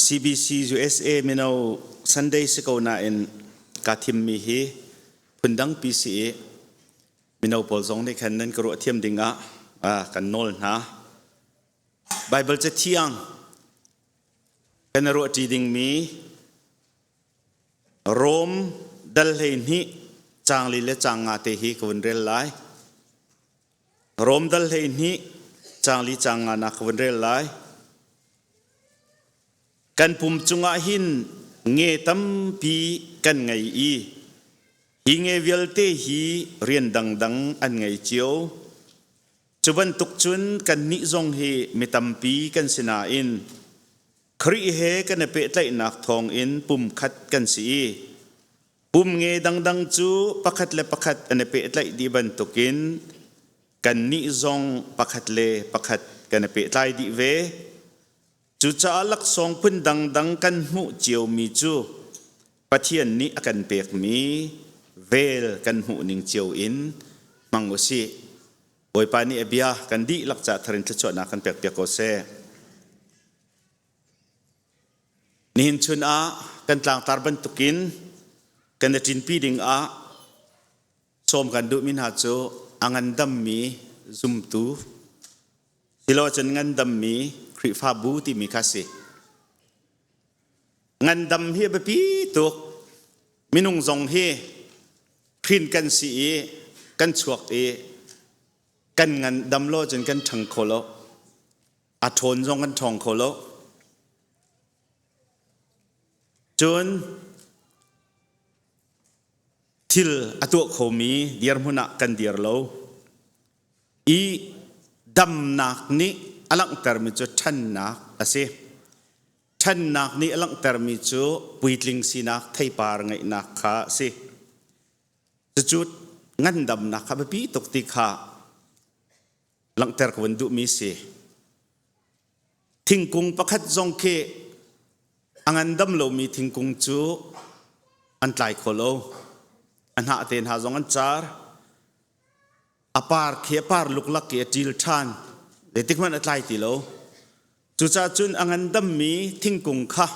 CBC USA mino Sunday si ko nain kaa thimmi hi phundangpi si i mino pawl zong nih khan nan ka ruah thiam ding ah kan nawl hna. Baibal Cathiang kan i ruahṭi dingmi Rom dal 12 caang li le caang nga te hi ka vun rel lai. Rom dal 12 caang li caang nga nak ka vun rel lai. Kan pum cungah hin nge tampi kan ngei i hi nge vialte hi rian dangdang an ngei cio. Cu bantuk cun kannih zong hi mi tampi kan si nain Khrih he kan i pehtlaihnak thawngin pumkhat kan si i pum nge dangdang cu pakhat le pakhat an i pehtlaih dih bantukin kannih zong pakhat le pakhat kan i pehtlai dih ve. Cucaah laksawng phun dangdang kan hmuh ciomi cu Pathian nih a kan pekmi vel kan hmuh ning cio in hmang u sih. Bawipa nih a bia kan dihlak ca thar in thluachuahnak kan pekpiak ko seh. Nihin chun ah kan tlangtar bantukin kan i ṭinpi ding ah sawm kan duhmi hna cu a ngandammi zumtu silo cun ngandammi Khrihfabu timi kha si. Ngandam hi a biapi tuk. Minung zong hi hrin kan si i kan chuak i kan ngandam lo cun kan ṭhang kho lo. A ṭhawn zong kan ṭhawng kho lo. Cun thil a tuah khomi dirhmun ah kan dir lo i damnak nih a langhtermi cu ṭhannak a si. Ṭhannak nih a langhtermi cu puitling sinak theipar ngeihnak kha a si. Cucu ngandamnak kha biapi tuk ti kha langhter ka vun duhmi si. Thingkung pakhat zong khi a ngandam lomi thingkung cu an tlai kho lo. A hnah te hna zong an car. A par khi a par luklak i a ṭil ṭhan. Zeitik hmanh a tlai ti lo. Cucaah cun a ngandammi thingkung kha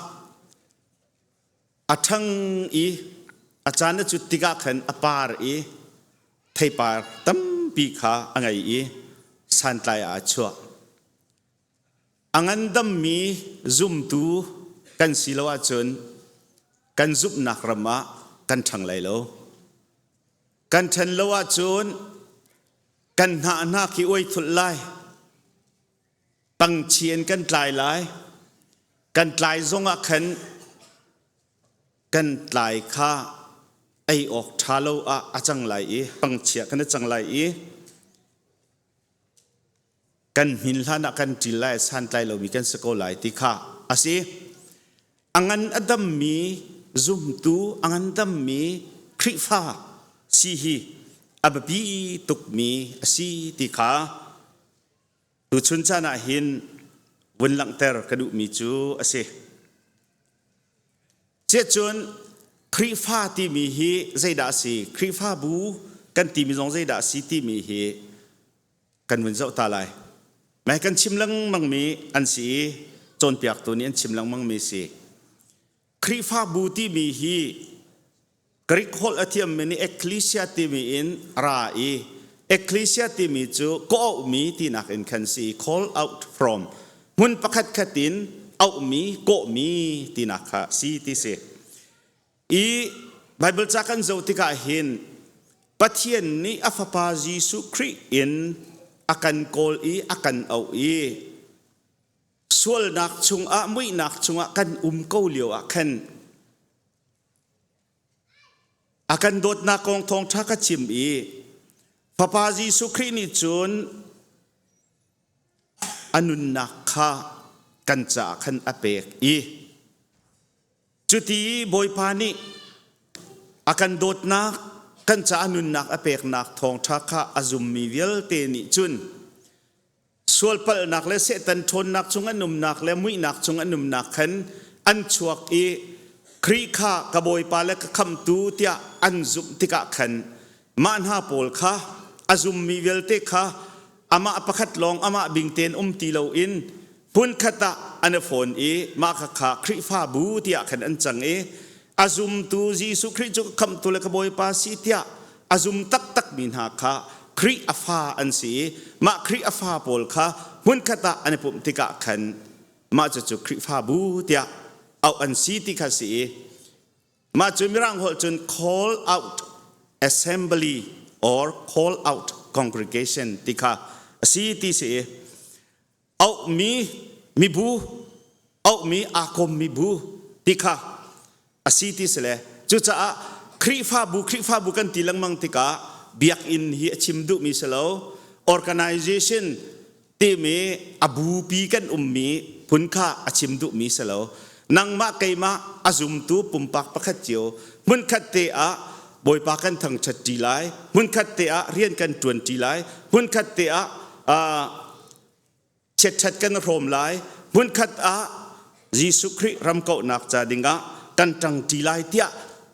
a ṭhang i a caan a cut tikah khan a par i theipar tampi kha a ngei i santlai ah a chuah. A ngandammi zumtu kan si lo ahcun kan zumhnak ram ah kan ṭhang lai lo. Kan ṭhan lo ahcun kan hnah hna khi uai thulh lai. Pangchi in kan tlai lai. Kan tlai zong ah khan kan tlai kha ei awk ṭha lo ah a cang lai i pangchia kan i cang lai i kan hmin hlan ah kan ṭil lai santlai lomi kan si ko lai ti kha a si. A ngan a dammi zumtu, a ngan dammi Khrihfa si hi a biapi tukmi a si ti kha tuchun caan ah hin vun langhter ka duhmi cu a si. Cun Khrihfa timi hi zeidah a si? Khrihfabu kan timi zong zeidah a si timi hi kan vun zoh ta lai. Mai kan chim lengmangmi an si i cawnpiaktu nih an chim lengmangmi si. Khrihfabu timi hi Greek holh a thiammi nih ekklesia timi in ra i ekklesia timi cu kawh-auhmi tinak in khan si call out from hmun pakhat khat in auhmi kawhmi tinak kha si ti si. I Bible ca kan zoh tikah hin Pathian nih a Fapa Jesuh Khrih in a kan kawl i a kan auh i sualnak chungah muihnak chungah kan um ko lio ah khan a kan dawtnak kong thawngṭha ka chim i Fapa Jesuh Khrih nih cun a nunnak kha kan caah khan a pek i Cuti Bawipa nih a kan dawtnak, kan caah nunnak a peknak thawngṭha kha a zummi vialte nih cun sualpalhnak le Satan ṭhawnnak chung an umnak le muihnak chung an umnak khan an chuak i Khrih kha ka Bawipa le ka Khamhtu tiah an zumh tikah khan mah hna pawl kha a zummi vialte kha amah pakhat lawng amah bing tein um ti loin hmunkhat ah. an i fawn i mah khakha Khrihfabu tiah khan an cang i a zumtu Jesuh Khrih cu ka khamhtu le ka Bawipa si tiah a zum taktakmi hna kha Khrih a fa an si i mah Khrih a fa pawl kha hmunkhat ah an i pumh tikah khan mah cucu Khrihfabu tiah auh an si ti kha si i mah cu Mirang holh cun call out assembly or call out congregation ti kha a si ti si i auhmi mibu auhmi aa kommi bu ti kha a si ti si le cucaah Khrihfabu Khrihfabu kan ti lengmang tikah biakinn hi a chim duhmi si lo organization timi a bupi kan ummi phun kha a chim duhmi si lo nangmah keimah a zumtu pumpak pakhat cio hmunkhat te ah Bawipa kan thangṭhat ṭi lai hmunkhat te ah rian kan ṭuan ṭi lai hmunkhat te ah chiatṭhat kan hrawm lai hmunkhat ah Jesuh Khrih ramkauhnak ca dingah kan ṭangṭi lai tiah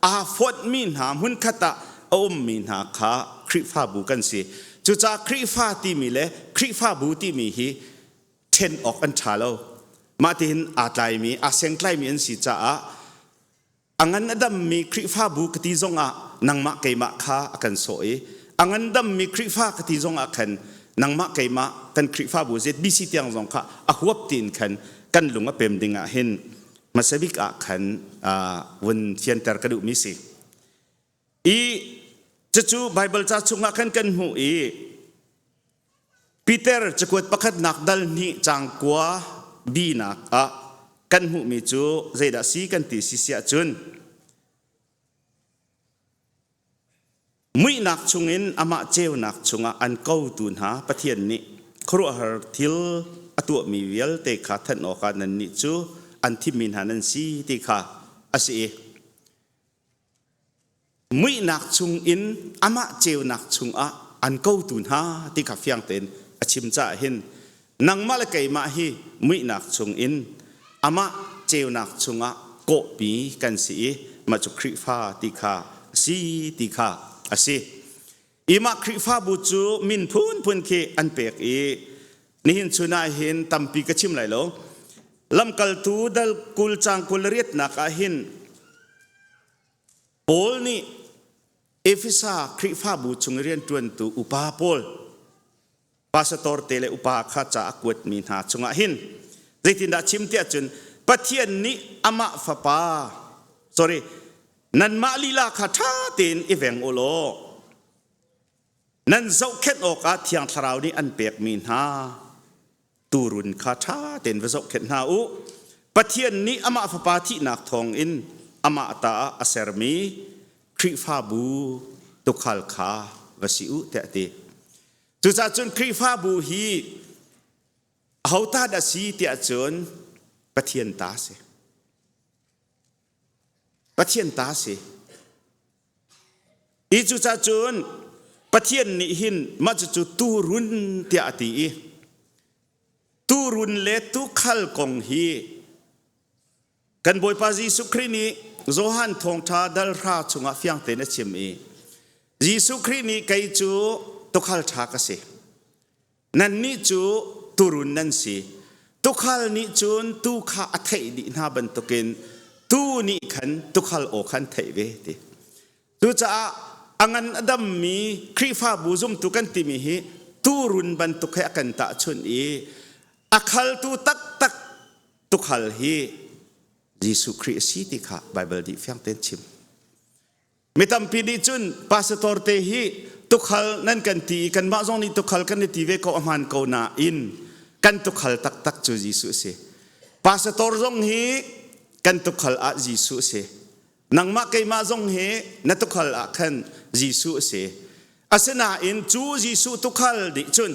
aa fonhmi hna hmunkhat ah a ummi hna kha Khrihfabu kan si. Cucaah Khrihfa timi le Khrihfabu timi hi ṭhen awk an ṭha lo. Mah tihin aa tlaimi, aa sengtlaimi an si caah A ngan a dammi Khrihfabu ka ti zongah nangmah keimah kha a kan sawh i a ngandammi Khrihfa ka ti zongah khan nangmah keimah kan Khrihfabu ZBC tiang zong kha a huap tiin khan kan lung a pem ding ah hin hmasa bik ah khan vun fianter ka duhmi si. I cucu Bible ca chungah khan kan hmuh i Peter cakuat pakhatnak dal hnih caang kua binak ah kan hmuhmi cu zeidah si kan ti si siah cun muihnak chungin amah ceunak chungah an kotu hna Pathian nih khuaruahhar thil a tuahmi vialte kha thanh awkah nannih cu an thimmi hna nan si ti kha a si i Muihnak chungin amah ceunak chungah an kotu hna ti kha fiang tein a chim caah hin nangmah le keimah hi muihnak chungin amah ceunak chungah kawhpi kan si i mah cu Khrihfa ti kha a si ti kha a si. I mah Khrihfabu cu min phunphun khi an pek i nihin chun ah hin tampi ka chim lai lo. Lamkaltu dal 20 caang 28 ah hin Paul nih Efesa Khrihfabu chung i rianṭuantu upa pawl, pastor te le upa kha ca a kuatmi hna chungah hin zeitindah chim tiah cun Pathian nih amah fapa sorry nanmah lila kha ṭha tein i veng u law nan zohkhenh awkah Thiang Thlarau nih an pekmi hna tuurun kha ṭha tein va zohkhenh hna u. Pathian nih amah Fapa thihnak thawngin amah ta ah a sermi Khrihfabu tuukhal kha va si u tiah a ti. Cucaah cun Khrihfabu hi aho ta dah si tiah cun Pathian ta a si. Pathian ta a si. Hi cucaah cun Pathian nih hin mah cucu tuurun tiah a ti i tuurun le tuukhal kong hi kan Bawipa Jesuh Khrih nih Johan thawngṭha dal hra chungah fiang tein a chim i Jesuh Khrih nih kei cu tuukhal ṭha ka si. Nannih cu tuurun nan si. Tuukhal nih cun tuu kha a theih dih hna bantukin tuu nih khan tuukhal aw khan theih ve ti. Cucaah a ngan a dammi Khrihfabu zumtu kan timi hi tuurun bantuk he a kan tahchunh i a khaltu taktak tuukhal hi Jesuh Khrih a si ti kha Baibal nih fiang tein chim. Mi tampi nih cun pastor te hi tukhal nan kan ti i kanmah zong nih tukhal kan i ti ve ko a hmaan ko nain kan tukhal taktak cu Jesuh a si. Pastor zong hi kan tukhal ah Jesuh a si. Nangmah keimah zong hi na tukhal ah khan Jesuh a si. Asinain cu Jesuh tukhal nih cun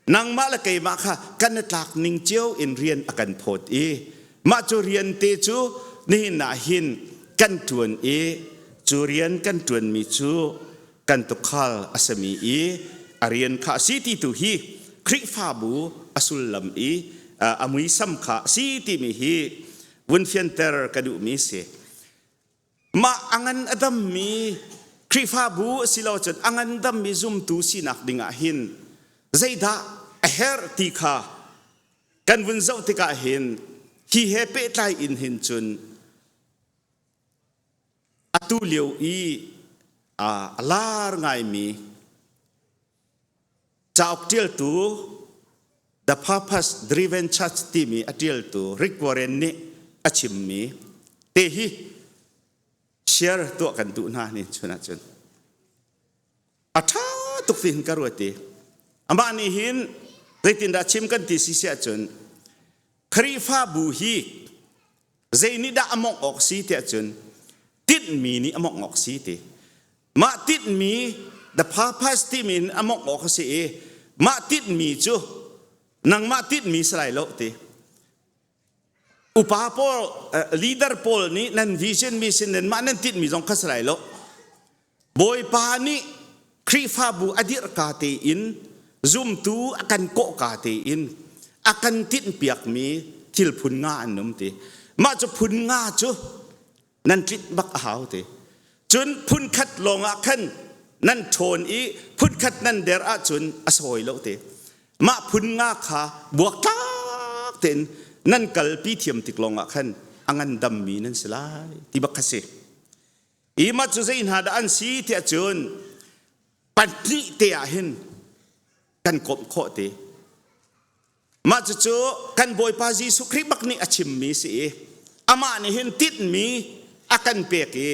nangmah le keimah kha kan i tlak ning cio in rian a kan phawt i mah cu rian te cu nihin ah hin kan ṭuan i cu rian kan ṭuanmi cu kan tukhal a simi i a rian kha a si ti tu hi Khrihfabu a sullam i a muisam kha a si timi hi vun fianter ka duhmi si. Mah a ngan a dammi Khrihfabu asilo cun a ngandammi zumtu sinak dingah hin zeidah a herh ti kha kan vun zoh tikah hin Hi he pehtlai in hin cun atu lio i a lar ngaimi cauk ṭialtu The Purpose Driven Church timi a ṭialtu Rick Warren nih a chimmi te hi share tuah kan duh hna ni chun ahcun a ṭha tuk ti hin ka ruat i amah nih hin zeitindah chim kan ti si si ahcun Khrihfabu hi zei nih dah a mawngh awk si tiah cun tinhmi nih a mawngh awk si ti mah tinhmi the purpose timi in a mawngh awk a si i mah tinhmi cu nangmah tinhmi si lai lo ti upa pawl leader pawl nih nan vision mission nan mah nan tinhmi zong kha si lai lo Bawipa nih Khrihfabu a dirhka tein zumtu a kan kawhka tein a kan tinhpiakmi thil phun nga an um ti. Mah cu phun nga cu nan tlinh bak a hau ti. Cun phun khat lawng ah khan nan ṭhawn i phun khat nan der ahcun a sawi lo ti. Mah phun nga kha buaktlak tein nan kalpi thiam tik lawng ah khan a ngandammi nan si lai ti bak kha si. Hi mat cu zei hna dah an si tiah cun pahnih te ah hin kan komh khawh ti. Mah cucu kan Bawipa Jesuh Khrih bak nih a chimmi si i amah nih hin tinhmi a kan pek i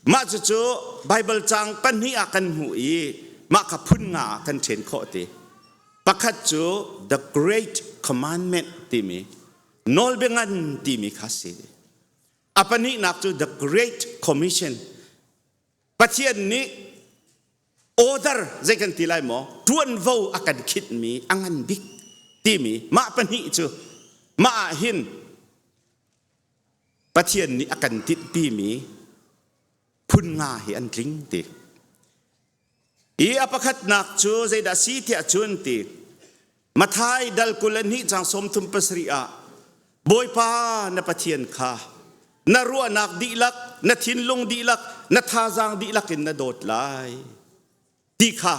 mah cucu Baibal caang pahnih ah kan hmuh i mah kha phun nga ah kan ṭhen khawh ti. Pakhat cu the great commandment timi nawlbia ngan timi kha si. A pahnihnak cu the Great Commission. Pathian nih order zei kan ti lai maw tuanvo a kan khinhmi a ngan bik timi mah pahnih cu mah ah hin Pathian nih a kan tinhpimi phun nga hi an tling ti. I a pakhatnak cu zeidah si tiah cun ti Mathai dal 22 cang 37 ah Bawipa na Pathian kha na ruahnak dihlak na thinlung dihlak na thazaang dihlak in na dawt lai ti kha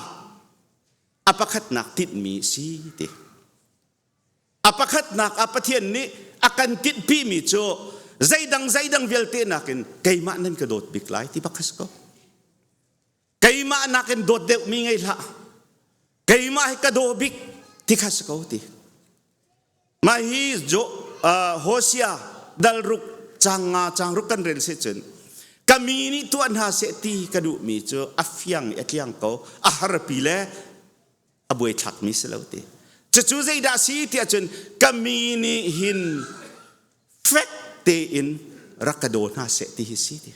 a pakhatnak tinhmi si ti. A pakhatnak ah Pathian nih a kan tinhpimi cu zeidang zeidang vialte nakin keimah nan ka dawt bik lai ti bak kha si ko. Keimah nakin dawt deuhmi ngei hlah. Keimah hi ka daw bik ti kha si ko ti. Mah hi jo, uh, Hosea dal ruk cang nga cang ruk kan rel si cun ka mi nih tuah hna seh ti ka duhmi cu a fiang i a tliang ko a harpi le a buaithlakmi si lo ti. Cucu zeidah si tiah cun ka mi nih hin fek tein rak ka daw hna seh ti hi si ti.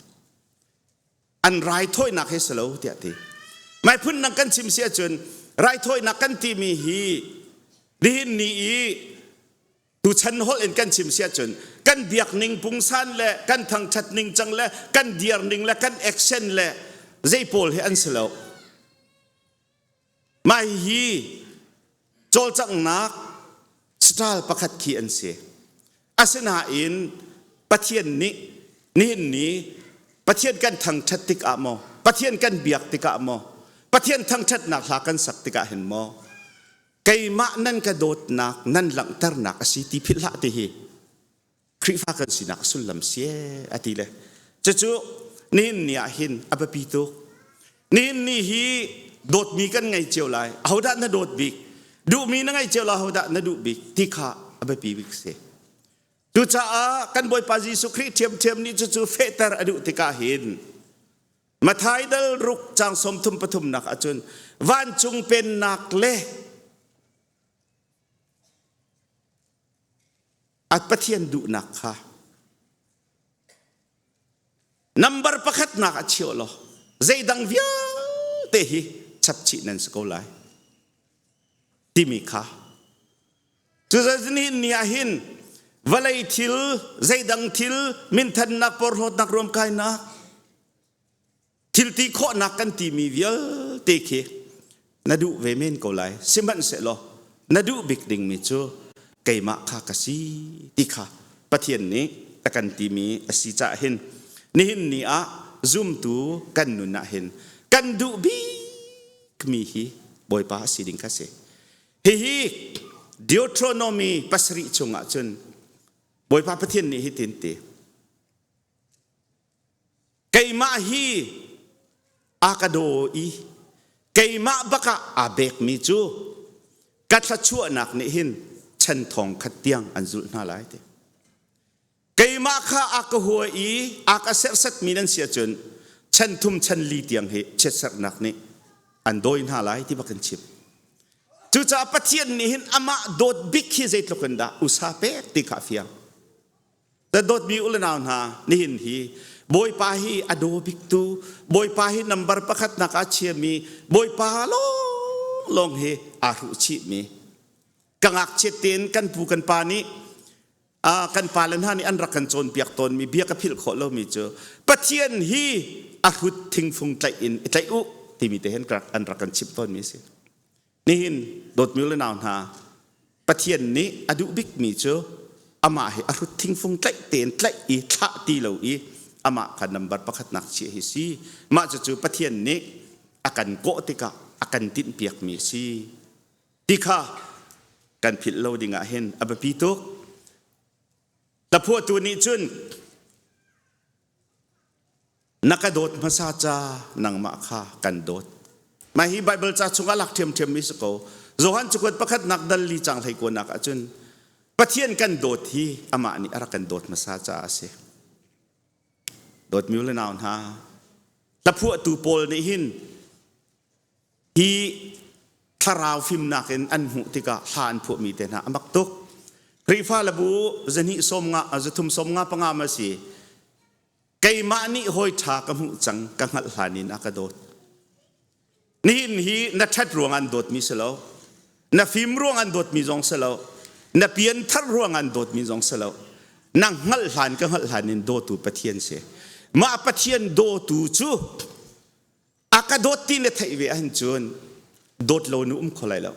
An raithawinak hi si lo tiah ti. Mai phun dang kan chim si ahcun raithawinak kan timi hi nihin ni i tuchan holh in kan chim si ahcun kan biak ning pungsan le kan thangthat ning cang le kan diar ning le kan action le zei pawl hi an si lo. Mah hihi cawlcanghnak style pakhat khi an si. Asinain Pathian nih nihin ni Pathian kan thangṭhat tikah maw, Pathian kan biak tikah maw, Pathian thangṭhatnak hla kan sak tikah hin maw, keimah nan ka dawtnak nan langhternak a si ti philh hlah ti hi Khrihfa kan sinak sullam si a ti le cucu nihin ni ah hin a biapi tuk. Nihin ni hi dawtmi kan ngei cio lai. Ahodah na dawt bik? Duhmi na ngei cio lai ahodah na duh bik? Ti kha a biapi bik si. Cucaah kan Bawipa Jesuh Khrih ṭhiamṭhiam nih cucu fehter a duh tikah hin Mathai dal ruk caang sawmthum pathumnak ahcun vancung pennak le A Pathian duhnak kha number pakhatnak a chiah law zeidang vialte hi chapchih nan si ko lai timi kha cuzazni ni ah hin vawlei thil zeidang thil minthannak porhlawtnak ruamkainak Thil ti khawhnak kan timi vialte khi na duh ve men ko lai. Sihmanhsehlaw na duh bik dingmi cu keimah kha ka si ti kha Pathian nih a kan timi a si caah hin nihin ni ah zumtu kan nun ah hin kan duh bikmi hi Bawipa a si ding kha si. Hihi Deuteronomy pasarih chungah cun. Bawipa Pathian nih hitin ti. Keimah hi a ka daw i keimah bakah aa bekmi cu ka thluachuahnak nih hin chan thong khat tiang an zulh hna lai ti. Keimah kha a ka hua i a ka serhsatmi nan si ahcun chan thum chan li tiang hi chiatserhnak nih an dawi hna lai ti bak in chim. Cucaah Pathian nih hin amah dawt bik hi zeitluk in dah usa pek ti kha a fiang. Na dawtmi u le nau hna, nihin hi Bawipa hi a daw biktu, Bawipa hi nambar pakhatnak ah chiami, Bawipa lawnglawng hi aa hruh chihmi. Ka ngakchiat tein kan pu kan pa nih kan pale hna nih an rak kan cawnpiak tawnmi bia ka philh khawh lomi cu Pathian hi a hrut thingfung tlaih in i tlaih u timi te hin an rak kan chimh tawnmi a si. Nihin dawtmi le nau hna, Pathian nih a duh bikmi cu amah hi a hrut thingfung tlaih tein tlaih i thlah ti lo i amah kha nambar pakhatnak chiah hi si. Mah cucu Pathian nih a kan kawh tikah a kan tinhpiakmi a si. Ti kha kan philh lo dingah hin a biapi tuk. Hlaphuahtu nih cun Na ka dawt hmasa ca nangmah kha kan dawt. Mah hi Baibal ca chungah lak ṭhiamṭhiammi si ko. Johan cakuat pakhatnak dal li cang hlei kuanak ahcun Pathian kan dawt hi amah nih a rak kan dawt hmasa caah a si. Dawtmi u le nau hna, hlaphuahtu pawl nih hin hi thlarau fimnak in an hmuh tikah hla an phuahmi te hna a mak tuk. Khrihfa labu zahnih sawm nga, zathum sawm nga panga ma si. Keimah nih hawi ṭha ka hmuh cang ka hngalh hlan in a ka dawt. Nihin hi na ṭhat ruang an dawtmi si lo. Na fim ruang an dawtmi zong si lo. Na pianthar ruang an dawtmi zong si lo. Na hngalh hlan ka hngalh hlan in dawtu Pathian si. Mah Pathian dawtu cu a ka dawt ti na theih ve ahhin cun dawt lo nu um kho lai lo.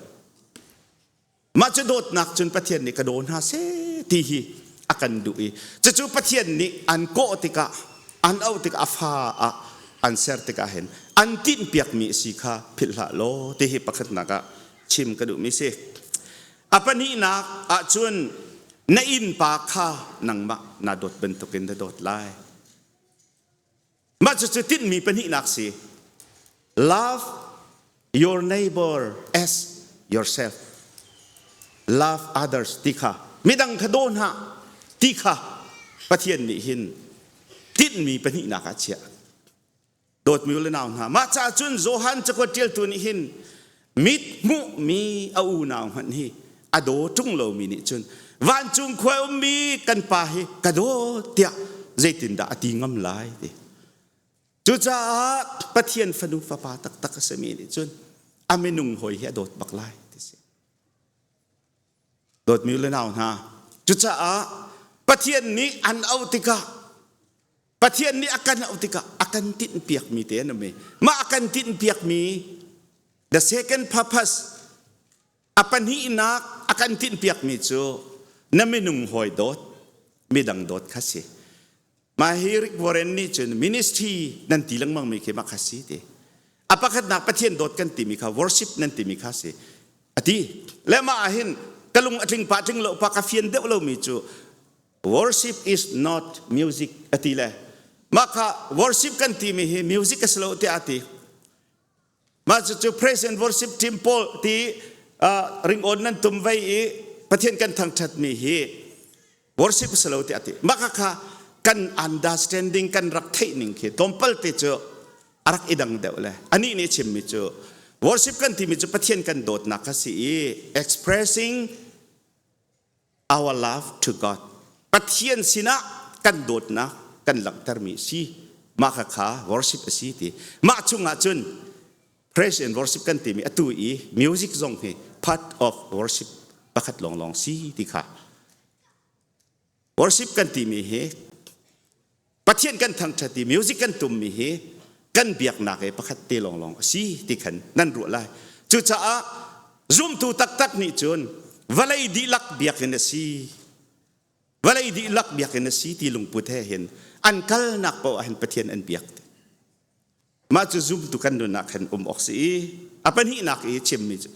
Mah cu dawtnak cun Pathian nih ka daw hna seh ti hi a kan duh i cucu Pathian nih an kawh tikah an auh tikah a fa ah an ser tikah hin an tinhpiakmi a si kha philh hlah law ti hi pakhatnak ah chim ka duhmi si. A pahnihnak ahcun na innpa kha nangmah naa dawt bantukin na dawt lai. Mah cucu tinhmi pahnihnak si. Love your neighbor as yourself. Love others ti kha midang kha daw hna ti kha Pathian nih hin tinhmi pahnihnak ah chiah. Dawtmi u le nau hna, mah caah cun Johan cakuat ṭialtu nih hin mit hmuhmi a unau hmanh hi a daw ṭung lomi nih cun vancung khua ummi kan pa hi ka daw tiah zeitindah a ti ngam lai ti. Cucaah Pathian fanu fapa taktak a simi nih cun a minung hawi hi a dawt bak lai ti si. Dawtmi le nau hna, cucaah Pathian nih an auh tikah Pathian nih a kan auh tikah a kan tinhpiakmi te an um i mah a kan tinhpiakmi the second purpose a pahnihnak a kan tinhpiakmi cu na minung hawi dawt midang dawt kha si. Mah hi Rick Warren nih cun ministry nan ti lengmang mi khi mah kha si ti. A pakhatnak Pathian dawt kan timi kha worship nan timi kha si. A ti. Le mah ah hin ka lung a tling pa tling lo pa ka fian deuh lomi cu Worship is not music a ti le mah kha worship kan timi hi music a si lo tiah a ti. Mah cucu praise and worship team pawl ti ringawn nan tum vei i Pathian kan thangṭhatmi hi worship a si lo tiah a ti. Mah kha kha kan understanding kan rak theih ning khi tlawmpal te cu a rak i dang deuh le anih nih a chimmi cu worship kan timi cu Pathian kan dawtnak kha si i expressing our love to God. Pathian sinah kan dawtnak kan langhtermi si. Mah kha kha worship a si ti. Mah chungah cun praise and worship kan timi atu i music zong hi part of worship pakhat lawnglawng si ti kha. Worship kan timi hi Pathian kan thangṭhat i music kan tummi hi kan biaknak i pakhat te lawnglawng a si ti khan nan ruah lai. Cucaah zumtu taktak nih cun vawlei dihlak biakinn a si, vawlei dihlak biakinn a si ti lungput he hin an kalnak paoh ah hin Pathian an biak. Mah cu zumtu kan nun ah khan um awk si i a pahnihnak i chimmi cu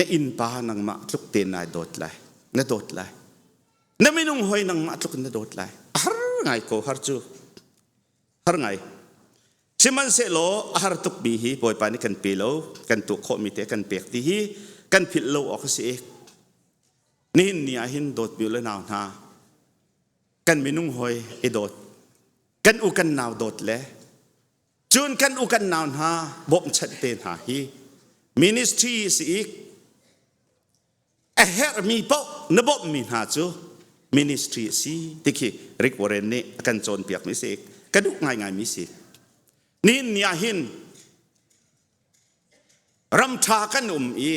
na innpa nangmah tluk te nai dawt lai, na dawt lai. Na minung hoi nangmah tluk in na dawt lai. A har ngai ko har cu. Har ngai. Sihmanhsehlaw a har tukmi hi Bawipa nih kan pe lo, kan tuah khawhmi te kan pek ti hi kan philh lo awk a si i nihin ni ah hin dawtmi le nau hna kan minung hawi i dawt kan u kan nau dawt le cun kan u kan nau hna bawmhchanh te hna hi ministry si i a herhmi paoh na bawmhmi hna cu ministry a si ti khi Rick Warren nih a kan cawnpiakmi si ka duh ngaingaimi si nihin ni ah hin ram ṭha kan um i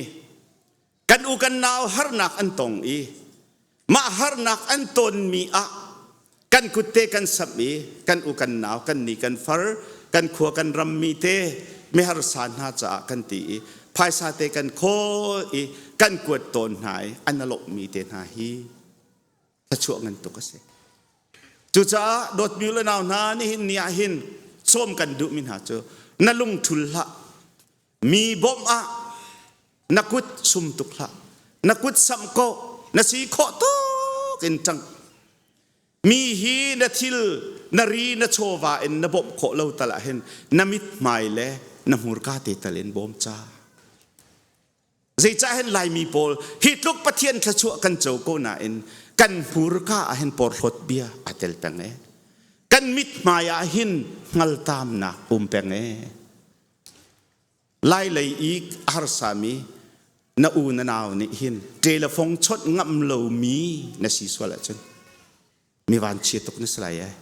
kan u kan nau harnak an tong i mah harnak an tonmi ah kan kutte kan samh i kan u kan nau kan ni kan far kan khua kan rammi te miharsa hna caah kan ti i phaisa te kan khawl i kan kuat tawn hna i an alawhmi te hna hi thluachuah ngan tuk a si. Cucaah dawtmi le nau hna nihin ni ah hin sawm kan duhmi hna cu na lung thul hlah mi bawmh ah na kut sum tuk hlah na kut samh ko na si khawh tuk in ṭang mi hi na thil na ri na chawva in na bawmh khawh lo tal ah hin na mithmai le na hmurka te tal in bawm ca zeicah hin laimi pawl hi tluk pathian thluachuah kan co ko nain kan hmurka ah hin porhlawt bia a tel peng e kan mithmai ah hin hngaltamnak um peng e Lai lei i a harsami na u na nau nih hin telefong chawnh ngam lomi na si sual ahcun mi vanchia tuk na si lai ee.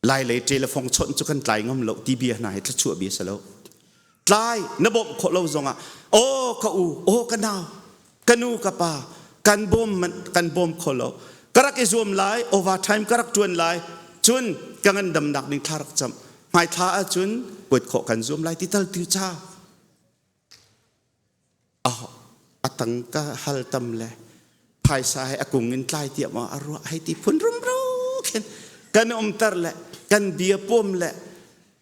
Lai lei telefong chawnh cu kan tlai ngam lo ti bia hna hi thluachuah bia si lo. Tlai na bawmh khawh lo zongah aw ka u aw ka nau ka nu ka pa kan bawm kan bawm kho lo ka rak i zuam lai overtime ka rak ṭuan lai cun ka ngandamnak ding thla rak cam hmaithla ahcun kuat khawh kan zuam lai ti tal tu cha a tang ka hal tam le phaisa he a kung in tlai tiah maw a ruah hei ti phun rumro khin kan umter le kan bia pawm le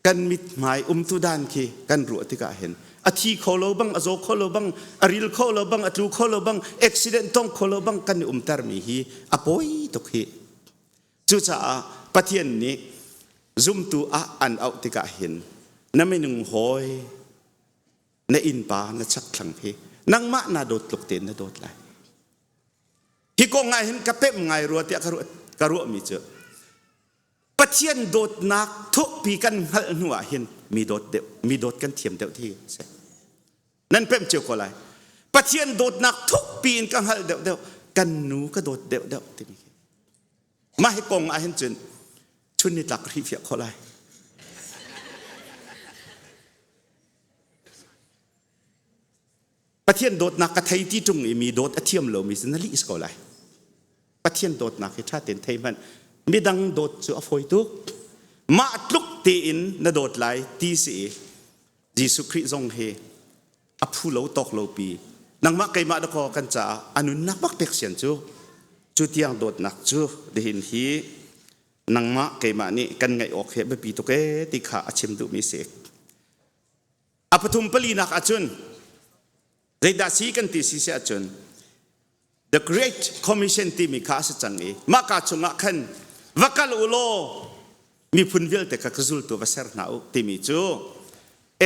kan mithmai umtu dan khi kan ruah tikah hin a thi kho lo bang a zaw kho lo bang a ril kho lo bang a tlu kho lo bang accident tong kho lo bang kan i umter mi hi a pawi tuk hi cucaah Pathian nih zumtu ah an auh tikah hin na minung hawi na innpa na chakthlang hi nangmah na dawt tluk tein na dawt lai hi kong ah hin ka pemh ngai rua tiah ka ruah ka ruahmi cu Pathian dawtnak thukpi kan hngalh hnu ah hin mi dawt deuh mi dawt kan thiam deuh ti si nan pemh cio ko lai Pathian dawtnak thukpi in ka hngalh deuh deuh kan nu ka dawt deuh deuh timi khi mah hi kong ah hin cun chun ni tlak ka hrihfiah khawh lai Pathian dawtnak ka thei ti ṭung i mi dawt a thiam lomi cu na lih ko lai. Pathian dawtnak hi ṭha tein thei hmanh. Midang dawt cu a fawi tuk. Mah tluk tein na dawt lai ti si i Jesuh Khrih zong hi a phu lo tawk lo pi nangmah keimah dakaw kan caah a nunnak bak pek sian cu cu tiang dawtnak cu dihin hi nangmah keimah nih kan ngaih awk hi biapi tuk ee ti kha a chim duhmi si. A pathum palinak ahcun zeidah si kan ti si si ahcun The Great Commission timi kha a si cang i mahka chungah khan va kal u law miphun vialte kha ka zultu va ser hna u timi cu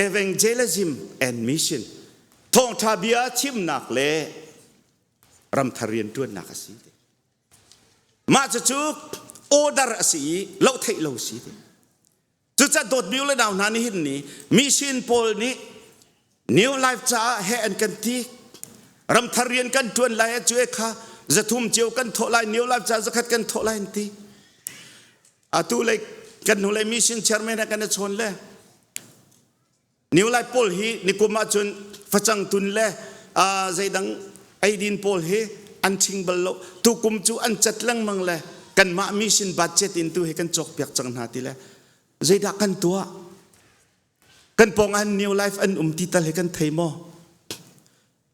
evangelism and mission thawngṭha bia chimnak le ramthar rianṭuannak a si. Mah cucu order a si i loh theih lo si. Cucaah dawtmi u le nau hna nihin ni mission pawl nih New Life caah he an kan ti ramthar rian kan ṭuan lai ah cu e kha zathum cio kan thawh lai New Life caah zakhat kan thawh lai an ti atu lei kan hnulei mission chairman he kan i chawn le New Life pawl hi nikum ahcun facang tun le zeidang eidin pawl hi an ching bal lo tukum cu an cat lengmang le kanmah mission budget in tu hi kan cawkpiak cang hna ti le zeidah kan tuah kan pawng ah New Life an um ti tal hi kan thei maw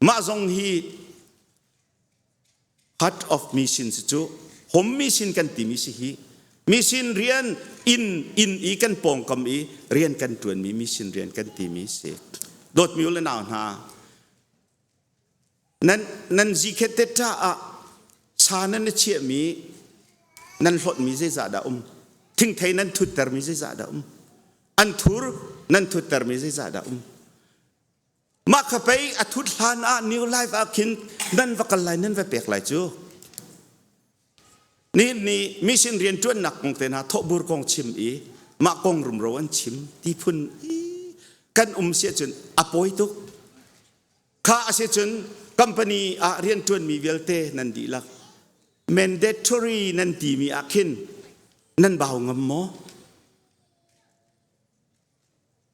mah zong hi Heart of mission si cu home mission kan timi si hi mission rian inn inn i kan pawngkam i rian kan ṭuanmi mission rian kan timi si dawtmi u le nau hna. Nan nan zikhet ṭa ah sa nan i chiahmi nan hlawtmi zeizah dah um? Thingthei nan thuttermi zeizah dah um? Anthur nan thuttermi zeizah dah um? Mah kha pei a thut hlan ah New Life ah khin nan va kal lai nan va pek lai cu. Nihin ni mission rianṭuannak kong te hna thawhbur kong chim i mah kong rumro an chim ti phun i kan um si ahcun a pawi tuk. Kha a si cun company ah rianṭuanmi vialte nan dihlak mandatory nan timi ah khin nan bau ngam maw?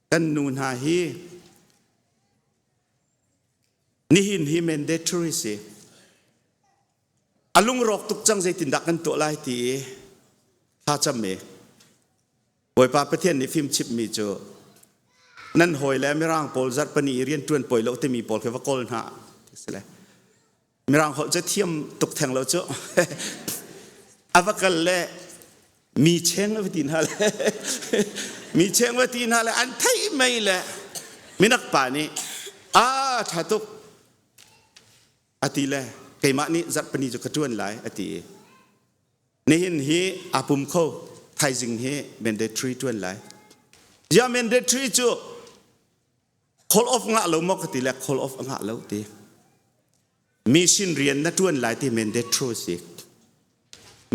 Kan nu hna hi nihin hi mandatory si. A lungrawk tuk cang zeitindah kan tuah lai ti i thlacam i Bawipa Pathian nih fim chimhmi cu nan hawi le Mirang pawl zarhpani i rianṭuan pawi lo timi pawl khi va kawl hna ti si le Mirang holh cu thiam tuk theng lo cu a va kal le mi cheng va ti hna le mi cheng va ti hna le an theih mei le minak pa nih a ṭha tuk a ti le keimah nih zarhpini cu ka ṭuan lai a ti i nihin hi aa pum kho thaizing hi mandatory ṭuan lai ziah mandatory cu call off ngah lo maw ka ti le call off a ngah lo ti mission rian na ṭuan lai ti mandatory si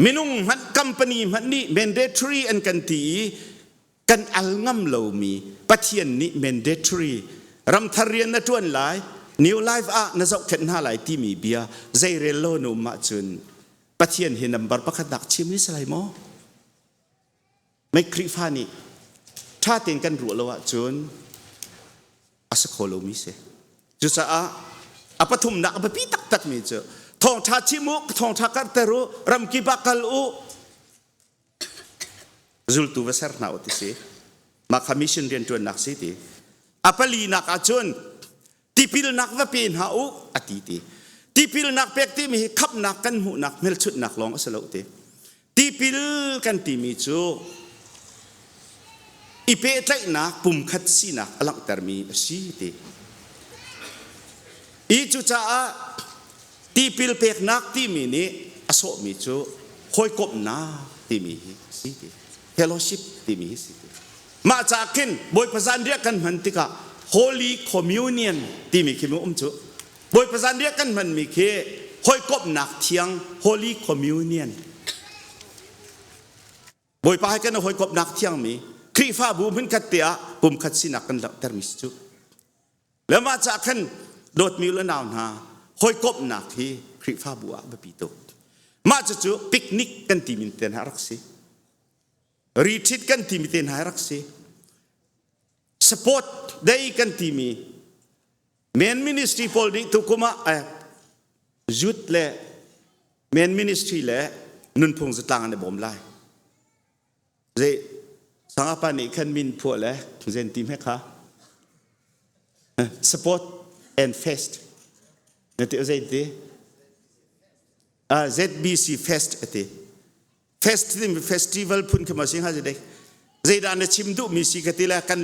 minung hmanh company hmanh nih mandatory an kan ti i kan al ngam lomi Pathian nih mandatory ramthar rian na ṭuan lai New Life ah na zohkhenh hna lai timi bia zeirel lo na um ahcun Pathian hi number pakhat nak chim ni si lai maw? Mei Khrihfa nih ṭha tein kan ruah lo ahcun a si kho lomi si. Cucaah a pathumnak a biapi taktakmi cu thawngṭha chim u, thawngṭha karhter u, ramkip ah kal u, Zultu va ser hna u ti si. Mah kha mission rianṭuannak si ti. A palinak ahcun tipilnak va pe hna u a ti ti. Tipilnak pek timi hi khamhnak kan hmuhnak hmelchunhnak lawng a si lo ti. Tipil kan timi cu i pehtlaihnak pumkhat sinak a langhtermi a si ti. I cucaah tipil peknak timi nih a sawhmi cu hawikomhnak timi hi a si ti fellowship timi hi si ti mah caah khin Bawipa zanriah kan hman tikah Holy Communion timi khi mu um cu Bawipa zanriah kan hmanmi khi hawikomhnak thiang Holy Communion Bawipa he kan i hawikomhnak thiangmi Khrihfabu hmunkhat te ah pumkhat sinak kan langhtermi si cu. Le mah caah khan dawtmi le nau hna hawikomhnak hi Khrihfabu ah biapi tuk. Mah cucu picnic kan timi te hna rak si. Retreat kan timi te hna rak si. Sport day kan timi Men ministry pawl nih tukum ah eh, youth le men ministry le nunphung zatlang an i bawm lai. Zei sangapa nih khan min phuah le zen ti hme kha support and fest na ti zei ti ZBC fest ati fest festival phun khi ma si hnga dei zeidah na chim duh mi si ka ti le kan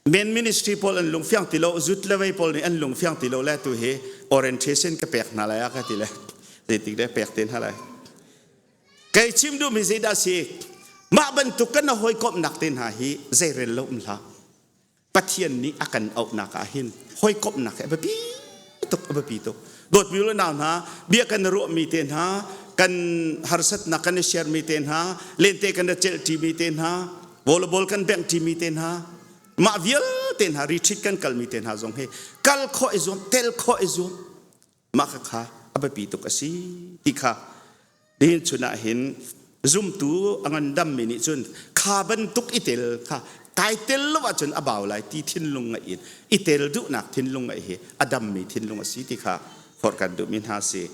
Men ministry pawl an lungfiang ti lo, zut le vei pawl nih an lungfiang ti lo le tu hi orientation ka pek hna lai a ka ti le zeitik le pek te hna lai. Kei chim duhmi zeidah si? Mah bantuk kan hawikomhnak te hna hi zeirel lo um hlah. Pathian nih a kan auhnak ah hin hawikomhnak hi a biapi tuk a biapi tuk. Dawtmi le nau hna, bia kan ruahmi te hna, kan harsatnak kan i share mi te hna, lente kan i celhṭimi te hna, volleyball kan bengh ṭimi te hna, mah vialte hna retreat kan kalmi te hna zong hi kal khawh i zuam, tel khawh i zuam. Mah kha kha a biapi tuk a si ti kha nihin chun ah hin zumtu a ngandammi nih cun kha bantuk i tel kha kai tel lo ahcun a bau lai ti thinlung ngeih in i tel duhnak thinlung ngeih hi a dammi thinlung a si ti kha forh kan duhmi hna si.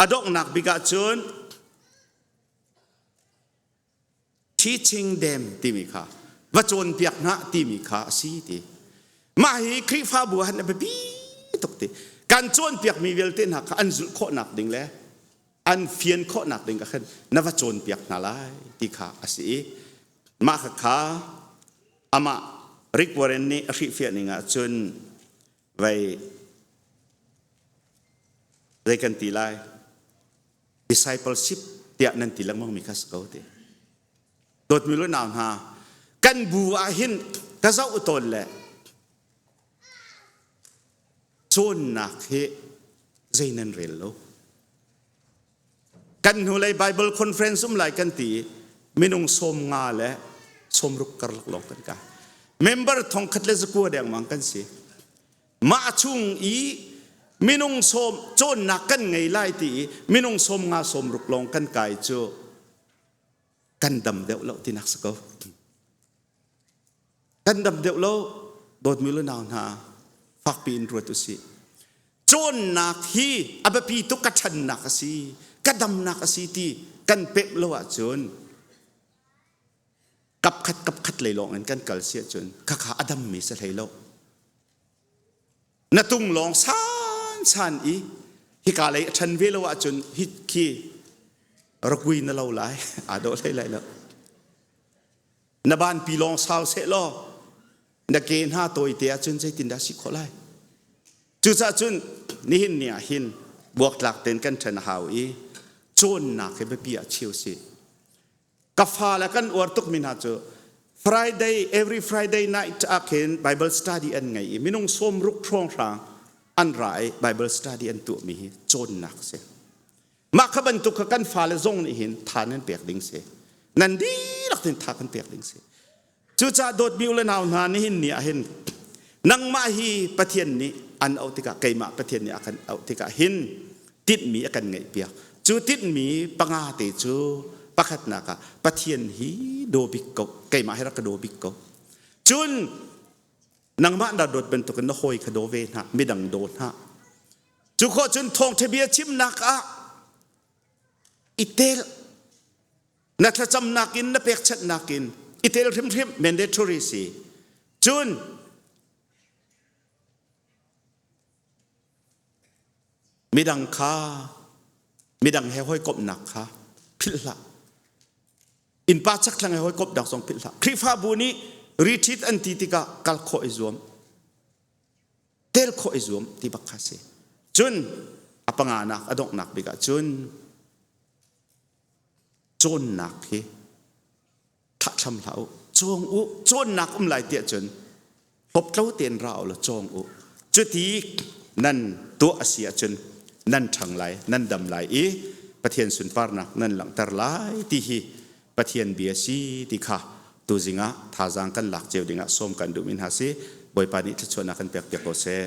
A donghnak bik ah cun teaching them timi kha va cawnpiak hna timi kha a si ti mah hi Khrihfabu ah a biapi tuk ti kan cawnpiakmi vialte hna kha an zulh khawhnak ding le an fian khawhnak ding ka khan na va cawnpiak hna lai ti kha a si i mah kha kha amah Rick Warren nih a hrihfiah ning ah cun vei. Zei kan ti lai? Discipleship tiah nan ti lengmang mi kha si ko ti. Dawtmi lu nau hna, kan bu ah hin ka zoh tawn le cawnnak hi zei nan rel lo. Kan hnulei Bible conference um lai kan ti i minung 50 le 60 karlak lawng kan kai. Member thongkhat le zakua dengmang kan si. Mah chung i minung sawm cawnnak kan ngei lai ti i minung 50 60 lawng kan kai cu kan dam deuh lo tinak si ko. Kan dam deuh lo dawtmi le nau hna fakpi in ruat usih. Cawnnak hi a biapi tuk ka ṭhannak a si, ka damnak a si ti kan pemh lo ahcun kapkhat kapkhat lei lawng in kan kal si ahcun khakha a dammi si hlei lo. Na tung lawng san san i hika lei a ṭhan ve lo ahcun hi khi rakui na lo lai aa dawh hlei lai lo. Na banpi lawng sau seh law na ke hna tawite ahcun zeitindah si khawh lai? Cucaah cun nihin ni ah hin buaktlak tein kan ṭhen a hau i cawnnak hi biapi ah cheu si. Ka fale kan uar tukmi hna cu Friday, every Friday night ah khin Bible study an ngei i minung 60 hrawnghrang an ra i Bible study an tuahmi hi cawnnak si. Mah kha bantuk kha kan fale zong nih hin tha nan pek ding si. Nan dihlak in tha kan pek ding si. Cucaah dawtmi u le nau hna nihin ni ah hin nangmah hi Pathian nih an auh tikah keimah Pathian nih a kan auh tikah hin tinhmi a kan ngeihpiak. Cu tinhmi panga te cu pakhatnak ah Pathian hi daw bik ko keimah hi rak ka daw bik ko. Cun nangmah na dawt bantukin na hawi kha daw ve hna midang daw hna. Cu khawh cun thawngṭha bia chimnak ah i tel na thlacamnak in na pekchanhnak in i tel hrimhrim mandatory si. Cun midang kha midang he hawikomhnak kha philh hlah. Innpa chakthlang he hawikomhnak zong philh hlah. Khrihfabu nih retreat an ti tikah kal khawh i zuam. Tel khawh i zuam ti bak kha si. Cun a panganak a donghnak bik ah cun cawnnak hi thlahthlam hlah u. Cawng u. Cawnnak um lai tiah cun hlawptlo tein ra u law cawng u. Cuti nan tuah a si ahcun nan ṭhang lai, nan dam lai i Pathian sunparnak nan langhter lai ti hi Pathian bia si ti kha tuzing ah thazaang kan lak cio dingah sawm kan duhmi hna si. Bawipa nih thluachuahnak kan pek piak ko seh.